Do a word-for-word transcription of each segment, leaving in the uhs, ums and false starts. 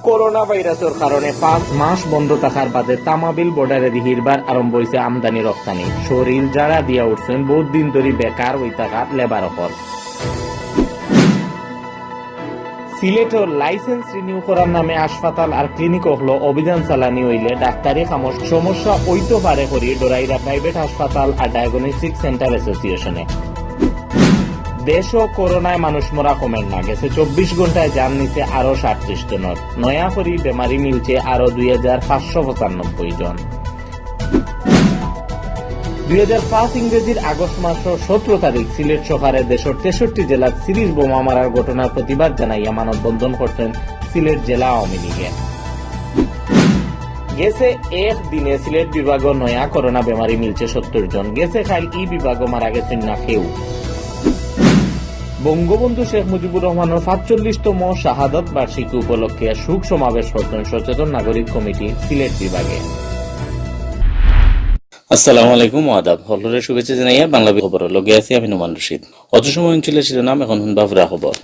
করোনা ভাইরাসর কারণে পাঁচ মাস বন্ধ থাকার বাদে তামাবিল বর্ডারেদি হিরবার আরম্ভ অইছে আমদানি রপ্তানি। শরীল জাড়া দিয়া উঠছইন বউত দিন ধরি বেকার অই থাকা লেবার অকল। সিলেটর লাইসেন্স রিনিউ করার নামে হাসপাতাল আর ক্লিনিক অকলো অভিযান চালানি অইলে ডাক্তারি কামর সমস্যা অইতো পারে করি ডরাইরা প্রাইভেট হাসপাতাল আর ডায়াগনস্টিক সেন্টার অ্যাসোসিয়েশনে। দেশো করোনায় মানুষ মরা কমের না, গেছে চব্বিশ ঘন্টায় জান নিছে আরো সাতত্রিশ জনর। নয়া করি বেমারি মিলছে আরো দুই হাজার পাঁচশো পঁচানব্বই জন। দুই হাজার পাঁচ ইংরেজির আগস্ট মাসর সতেরো তারিখ সিলেট শহরে দেশর তেষট্টি জেলাত সিরিজ বোমা মারার ঘটনার প্রতিবাদ জানাইয়া মানববন্ধন করছইন সিলেট জেলা আওয়ামী লীগে। গেছে এক দিনে সিলেট বিভাগো নয়া করোনা বেমারি মিলছে সত্তর জন। গেছে কাইল ই বিভাগো মারা গেছইন না কেউ। বঙ্গবন্ধু শেখ মুজিবুর রহমানর পাঁচচল্লিশতম শাহাদত বার্ষিকী উপলক্ষে শোক সমাবেশ করছইন সচেতন নাগরিক কমিটি সিলেট বিভাগে। আসসালামু আলাইকুম, আদাব। হকলরে শুভেচ্ছা জানাইয়া বাংলা খবর লগে আছি আমি নোমান রশিদ। অত সময় অঞ্চলের শিরোনাম, এখন হুনবা পুরা খবর।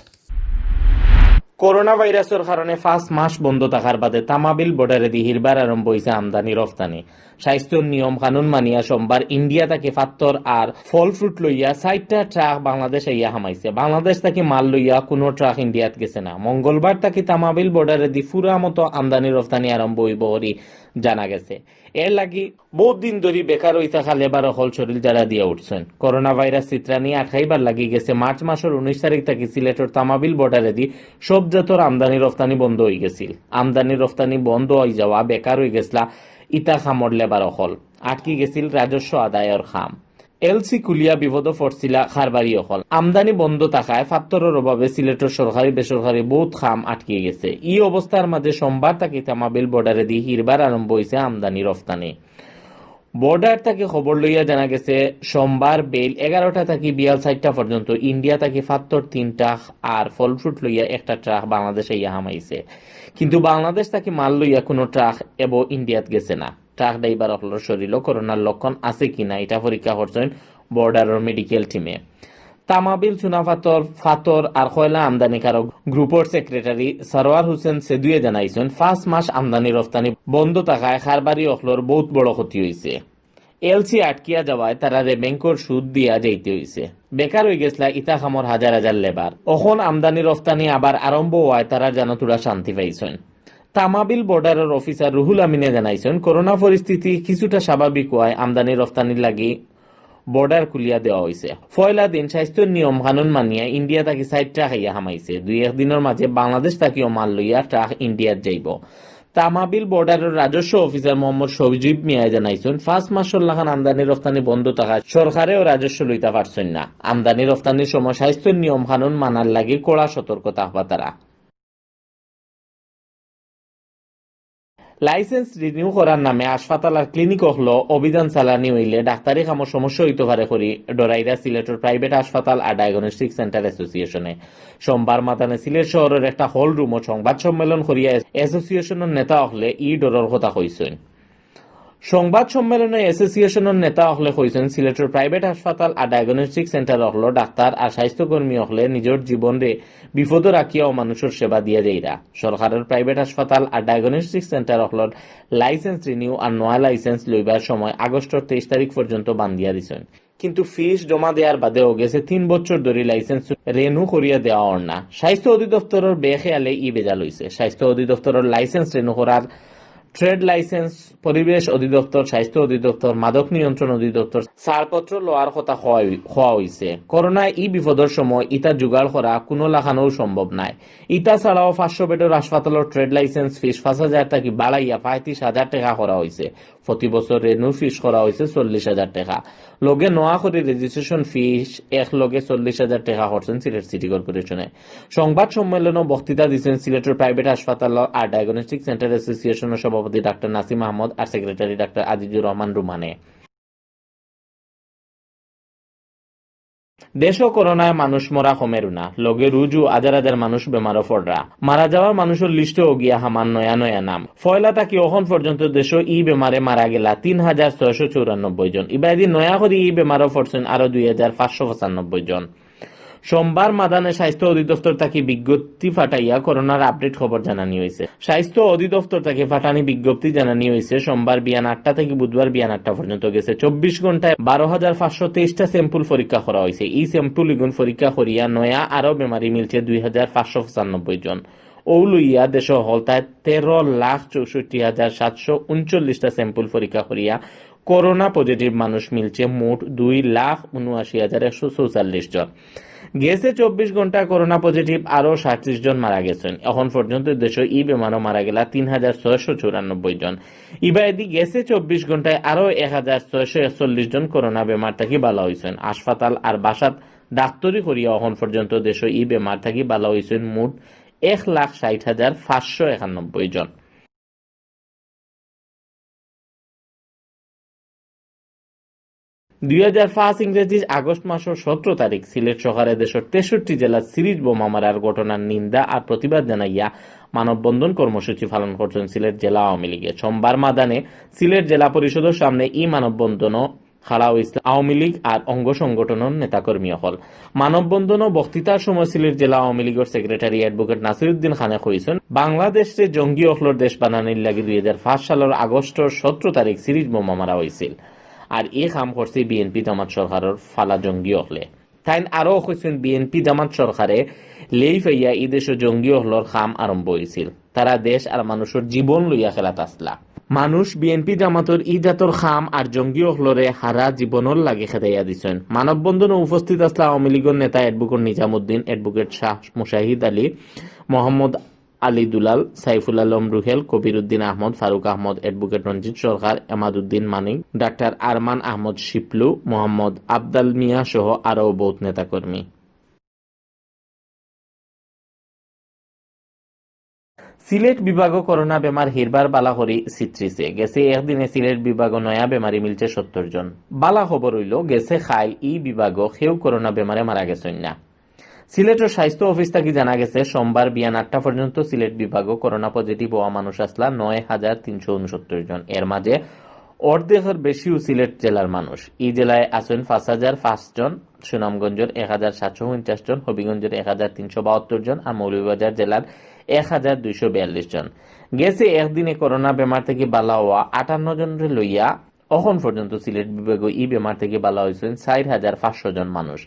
করোনা ভাইরাসর কারণে পাঁচ মাস বন্ধ থাকার বাদে তামাবিল বর্ডারেদি হিরবার আরম্ভ অইছে আমদানি রপ্তানি। স্বাস্থ্যর নিয়ম কানুন মানিয়া সোমবার ইন্ডিয়া থাকি ফাত্তর আর ফল ফ্রুট লইয়া চাইরটা ট্রাক বাংলাদেশ আইয়া হামাইছে। বাংলাদেশ থাকি মাল লইয়া কুনু ট্রাক ইন্ডিয়াত গেছে না। মঙ্গলবার থাকি তামাবিল বর্ডারেদি পুরা মতো আমদানি রপ্তানি আরম্ভ অইবো করি জানা গেছে। এর লাগি বউত দিন ধরি বেকার অই থাকা লেবার অকল শরীল জাড়া দিয়া উঠছইন। করোনা ভাইরাস ছিতরানি আটকাইবার লাগি গেছে মার্চ মাসর উনিশ তারিখ থাকি সিলেটর তামাবিল বর্ডারেদি সব জাতর আমদানি রপ্তানি বন্ধ অই গেছিল। আমদানি রপ্তানি বন্ধ অই যাওয়া বেকার অই গেছলা ইতা কামর লেবার অকল। আটকি গেছিল রাজস্ব আদায়র কাম। এলসি খুলিয়া বিপদো পড়ছিলা কারবারি অকল। আমদানি বন্ধ থাকায় ফাত্তরর অভাবে সিলেটর সরকারি বেসরকারি বউত কাম আটকি গেছে। ই অবস্থার মাঝে সোমবার থাকি তামাবিল বর্ডারেদি হিরবার আরম্ভ অইছে আমদানি রপ্তানি। বর্ডার থাকি খবর লইয়া জানা গেছে, সোমবার বেইল এগারোটা থাকি বিয়াল চাইরটা পর্যন্ত ইন্ডিয়া থাকি ফাত্তর তিন ট্রাক আর ফল ফ্রুট লইয়া একটা ট্রাক বাংলাদেশ আইয়া হামাইছে। কিন্তু বাংলাদেশ থাকি মাল লইয়া কুনু ট্রাক এবো ইন্ডিয়াত গেছে না। ট্রাক ড্রাইভার অকলর শরীলো করোনার লক্ষণ আছে কি না ইটা পরীক্ষা করছইন বর্ডারর মেডিকেল টিমে। তামাবিল, চুনাপাথর, ফাত্তর আর কয়লা আমদানিকারক গ্রুপর সেক্রেটারি সরওয়ার হোসেন সেদুয়ে জানাইছইন, পাঁচ মাস আমদানি রপ্তানি বন্ধ থাকায় কারবারি অকলর বউত বড় ক্ষতি অইছে। এলসি আটকিয়া যাওয়ায় তারারে ব্যাংকর সুদ দিয়া যাইতে অইছে। বেকার অই গেছলা ইতা কামর হাজার হাজার লেবার। অখন আমদানি রপ্তানি আবার আরম্ভ অওয়ায় তারা যেন থুড়া শান্তি পাইছইন। তামাবিল বর্ডারর অফিসার রুহুল আমিনে জানাইছইন, করোনা পরিস্থিতি কিছুটা স্বাভাবিক অওয়ায় আমদানি রপ্তানির লাগি বর্ডার খুলিয়া দেওয়া অইছে। পয়লা দিন স্বাস্থ্যর নিয়ম কানুন মানিয়া ইন্ডিয়া থাকি চাইর ট্রাক আইয়া হামাইছে। দুই এক দিনর মাঝে বাংলাদেশ থাকিও মাল লইয়া ট্রাক ইন্ডিয়াত যাইবো। তামাবিল বর্ডারর রাজস্ব অফিসার মোহাম্মদ সজীব মিয়ায় জানাইছইন, পাঁচ মাসর লাখান আমদানি রপ্তানি বন্ধ থাকায় সরকারেও রাজস্ব লইতা পারছইন না। আমদানি রপ্তানির সময় স্বাস্থ্যর নিয়ম কানুন মানার লাগি কড়া সতর্ক থাকবা তারা। লাইসেন্স রিনিউ করার নামে হাসপাতাল আর ক্লিনিক অকলো অভিযান চালানি অইলে ডাক্তারি কামর সমস্যা অইতো পারে করি ডরাইরা সিলেটর প্রাইভেট হাসপাতাল আর ডায়াগনস্টিক সেন্টার অ্যাসোসিয়েশনে। সোমবার মাদানে সিলেট শহরর একটা হল রুমো সংবাদ সম্মেলন করিয়া অ্যাসোসিয়েশনর নেতা অকলে ই ডরর কথা কইছইন। সংবাদ সম্মেলনে অ্যাসোসিয়েশনর নেতা অকলে কইছইন, সিলেটর প্রাইভেট হাসপাতাল আর ডায়াগনস্টিক সেন্টার অকলো ডাক্তার আর স্বাস্থ্যকর্মী অকলে নিজর জীবনরে বিপদো রাখিয়াও মানুষর সেবা দিয়া যাইরা। সরকারর প্রাইভেট হাসপাতাল আর ডায়াগনস্টিক সেন্টার অকলর লাইসেন্স রিনিউ আর নয়া লাইসেন্স লইবার সময় আগস্টর তেইশ তারিখ পর্যন্ত বান্ধিয়া দিছইন। কিন্তু ফিস জমা দেওয়ার বাদেও গেছে তিন বছর ধরি লাইসেন্স রিনিউ করিয়া দেওয়া অর না। স্বাস্থ্য অধিদপ্তরর বেখেয়ালে ই বেজাল অইছে। স্বাস্থ্য অধিদপ্তরর লাইসেন্স রিনিউ করার ট্রেড লাইসেন্স, পরিবেশ অধিদপ্তর, স্বাস্থ্য অধিদপ্তর, মাদক নিয়ন্ত্রণ অধিদপ্তর ছাড়পত্র লওয়ার কথা কওয়া অই-, কওয়া অইছে। করোনায় ই বিপদর সময় ইতা জোগাড় করা কুনু লাখানও সম্ভব নায়। ইতা ছাড়াও পাঁচশো বেডর হাসপাতালর ট্রেড লাইসেন্স ফিস পাঁচ হাজার থাকি বাড়াইয়া পঁয়ত্রিশ হাজার টেকা করা অইছে। প্রতি বছর রিনিউ ফিস করা অইছে চল্লিশ হাজার টেকা। লগে নয়া করি রেজিস্ট্রেশন ফিস এক লগে চল্লিশ হাজার টেকা করছইন সিলেট সিটি কর্পোরেশনে। সংবাদ সম্মেলনো বক্তৃতা দিছইন সিলেটর প্রাইভেট হাসপাতাল আর ডায়াগনস্টিক সেন্টার অ্যাসোসিয়েশনর সভাপতি ডাক্তার নাসিম আহমদ আর সেক্রেটারি ডাক্তার আজিজুর রহমান রুমানে। দেশো করোনায় মানুষ মরা কমের না, লগে রুজু হাজার হাজার মানুষ বেমারো পড়রা। মারা যাওয়ার মানুষর লিস্টো অগিয়া হামান নয়া নয়া নাম। পয়লা থাকি অখন পর্যন্ত দেশো ই বেমারে মারা গেলা তিন হাজার ছয়শো চৌরানব্বই জন। ইবাদি নয়া করি ই বেমারো পড়ছইন আরো দুই হাজার পাঁচশো পঁচানব্বই জন। সোমবার মাদানে স্বাস্থ্য অধিদপ্তর থাকি বিজ্ঞপ্তি ফাটাইয়া করোনার আপডেট খবর জানানি অইছে। স্বাস্থ্য অধিদপ্তর থাকি ফাটানি বিজ্ঞপ্তি জানানি অইছে, সোমবার বিয়ান আটটা থাকি বুধবার বিয়ান আটটা পর্যন্ত গেছে চব্বিশ ঘন্টায় বারো হাজার পাঁচশো তেইশটা স্যাম্পল পরীক্ষা করা অইছে। ই স্যাম্পল ইগুন পরীক্ষা করিয়া নয়া আরো বেমারি মিলছে দুই হাজার পাঁচশো পঁচানব্বই জন। অউ লইয়া দেশো হকলতায় তেরো লাখ চৌষট্টি হাজার সাতশো ঊনচল্লিশটা স্যাম্পল পরীক্ষা করিয়া করোনা পজিটিভ মানুষ মিলছে মোট দুই লাখ ঊনআশি হাজার একশো চৌচল্লিশ জন। গেছে চব্বিশ ঘন্টায় করোনা পজিটিভ আরো সাতত্রিশ জন মারা গেছেন। এখন পর্যন্ত দেশো ই বেমারো মারা গেলা তিন হাজার ছয়শো চুরানব্বই জন। ইবায়দি গেছে চব্বিশ ঘন্টায় আরো এক হাজার ছয়শো একচল্লিশ জন করোনা বেমার থাকি বালা অইছেন। হাসপাতাল আর বাসাত ডাক্তরি করিয়া এখন পর্যন্ত দেশো ই বেমার থাকি বালা অইছেন মোট এক লাখ ষাট হাজার পাঁচশো একানব্বই জন। দুই হাজার পাঁচ ইংরেজি আগস্ট মাসর সতেরো তারিখ সিলেট সরকারে দেশর তেষট্টি জেলাত সিরিজ বোমা মারার ঘটনার নিন্দা আর প্রতিবাদ জানাইয়া মানববন্ধন কর্মসূচি পালন করছেন সিলেট জেলা আওয়ামী লীগে। সোমবার মাদানে সিলেট জেলা পরিষদর সামনে ই মানববন্ধনও খাড়া অইছিল আওয়ামী লীগ আর অঙ্গ সংগঠনর নেতাকর্মী অকল। মানববন্ধন ও বক্তৃতার সময় সিলেট জেলা আওয়ামী লীগর সেক্রেটারি অ্যাডভোকেট নাসিরউদ্দিন খানে কইছেন, বাংলাদেশরে জঙ্গি অকলর দেশ বানানির লাগি দুই হাজার পাঁচ সালর আগস্টর সতেরো তারিখ সিরিজ বোমা মারা অইছিল। আর ই কাম করছে বিএনপি জামাত সরকারর ফালা জঙ্গি অকলে। তাইন আরো কইছেন, বিএনপি জামাত সরকারে লেই ফাইয়া ই দেশো জঙ্গি অকলর কাম আরম্ভ অইছিল। তারা দেশ আর মানুষর জীবন লইয়া খেলাত আছলা। মানুষ বিএনপি জামাতর ই জাতর কাম আর জঙ্গি অকলরে হারা জীবনর লাগি খেদাইয়া দিছেন। মানববন্ধনো উপস্থিত আছলা আওয়ামী লীগর নেতা অ্যাডভোকেট নিজামুদ্দিন, অ্যাডভোকেট শাহ মুশাহিদ আলী, মোহাম্মদ আলী দুলাল, সাইফুল আলম রুহেল, কবির উদ্দিন আহমদ, ফারুক আহমদ, অ্যাডভোকেট রঞ্জিত সরকার, এমাদুদ্দিন মানিক, ডাক্তার আরমান আহমদ শিপলু, মোহাম্মদ আবদাল মিয়া সহ আরও বহুত নেতাকর্মী। সিলেট বিভাগো করোনা বেমার হিরবার বালা করি ছিত্রিছে। গেছে একদিনে সিলেট বিভাগো নয়া বেমারি মিলছে সত্তর জন। বালা খবর অইলো, গেছে কাইল ই বিভাগো কেউ করোনা বেমারে মারা গেছইন না। সিলেটর স্বাস্থ্য অফিস থাকি জানা গেছে, সোমবার বিয়ান আটটা পর্যন্ত সিলেট বিভাগো করোনা পজিটিভ অওয়া মানুষ আছলা নয় হাজার তিনশো ঊনসত্তর জন। এর মাঝে অর্ধেকর বেশিউ সিলেট জেলার মানুষ। ই জেলায় আছইন পাঁচ হাজার পাঁচ জন, সুনামগঞ্জর এক হাজার সাতশো পঞ্চাশ জন, হবিগঞ্জর এক হাজার তিনশো বাহাত্তর জন আর মৌলভীবাজার জেলার এক হাজার দুইশো বিয়াল্লিশ জন। গেছে একদিনে করোনা বেমার থাকি বালা অওয়া আটান্ন জনরে লইয়া অখন পর্যন্ত সিলেট বিভাগো ই বেমার থাকি বালা অইছইন চাইর হাজার পাঁচশো জন মানুষ।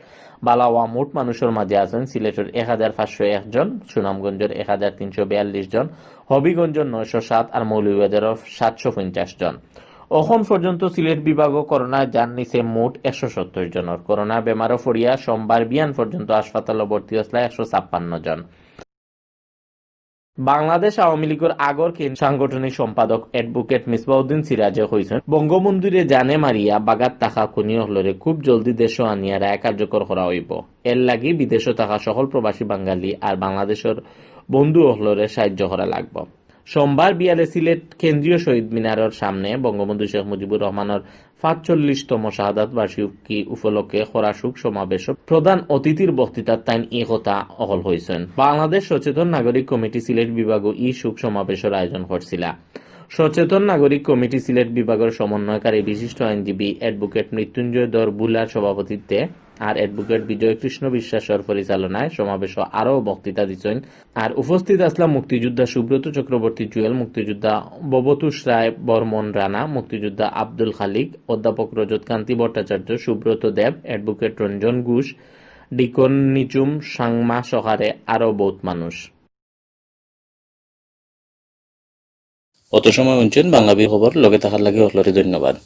বালা অওয়া মোট মানুষর মাঝে আছইন সিলেটর এক হাজার পাঁচশো এক জন, সুনামগঞ্জর এক হাজার তিনশো বিয়াল্লিশ জন, হবিগঞ্জর নয়শো সাত আর মৌলভীবাজারর সাতশো পঞ্চাশ জন। অখন পর্যন্ত সিলেট বিভাগো করোনায় জান নিছে মোট একশো সত্তর জনর। করোনা বেমারো পড়িয়া সোমবার বিয়ান পর্যন্ত হাসপাতালো ভর্তি আছলা একশো ছাপ্পান্ন জন। বাংলাদেশ আওয়ামী লীগর আগর কেন্দ্রীয় সাংগঠনিক সম্পাদক অ্যাডভোকেট মিসবাউদ্দিন সিরাজে কইছেন, বঙ্গবন্ধুরে জানে মারিয়া বাগাত থাকা খুনি অকলরে খুব জলদি দেশো আনিয়া রায় কার্যকর করা অইবো। এর লাগি বিদেশো থাকা সকল প্রবাসী বাঙালি আর বাংলাদেশর বন্ধু অকলরে সাহায্য করা লাগবো। সোমবার বিয়ালে সিলেট কেন্দ্রীয় শহীদ মিনারর সামনে বঙ্গবন্ধু শেখ মুজিবুর রহমানর পাঁচচল্লিশতম শাহাদাত বার্ষিকী উপলক্ষে করা শোক সমাবেশো প্রধান অতিথির বক্তৃতাত তাইন ই কথা অকল কইছইন। বাংলাদেশ সচেতন নাগরিক কমিটি সিলেট বিভাগো ই শোক সমাবেশর আয়োজন করছিলা। সচেতন নাগরিক কমিটি সিলেট বিভাগর সমন্বয়কারী বিশিষ্ট আইনজীবী অ্যাডভোকেট মৃত্যুঞ্জয় ধর ভুলার সভাপতিত্বে আর অ্যাডভোকেট বিজয় কৃষ্ণ বিশ্বাসর পরিচালনায় সমাবেশো আরও বক্তৃতা দিছইন। আর উপস্থিত আছলা মুক্তিযোদ্ধা সুব্রত চক্রবর্তী জুয়েল, মুক্তিযোদ্ধা ভবতোষ রায় বর্মন রানা, মুক্তিযোদ্ধা আব্দুল খালিক, অধ্যাপক রজতকান্তি ভট্টাচার্য, সুব্রত দেব, অ্যাডভোকেট রঞ্জন ঘোষ, ডিকন নিচুম সাংমা সহারে আরও বহুত মানুষ। অত সময় হুনছইন বাংলা বি খবর, লগে থাকার লাগি হকলরে ধন্যবাদ।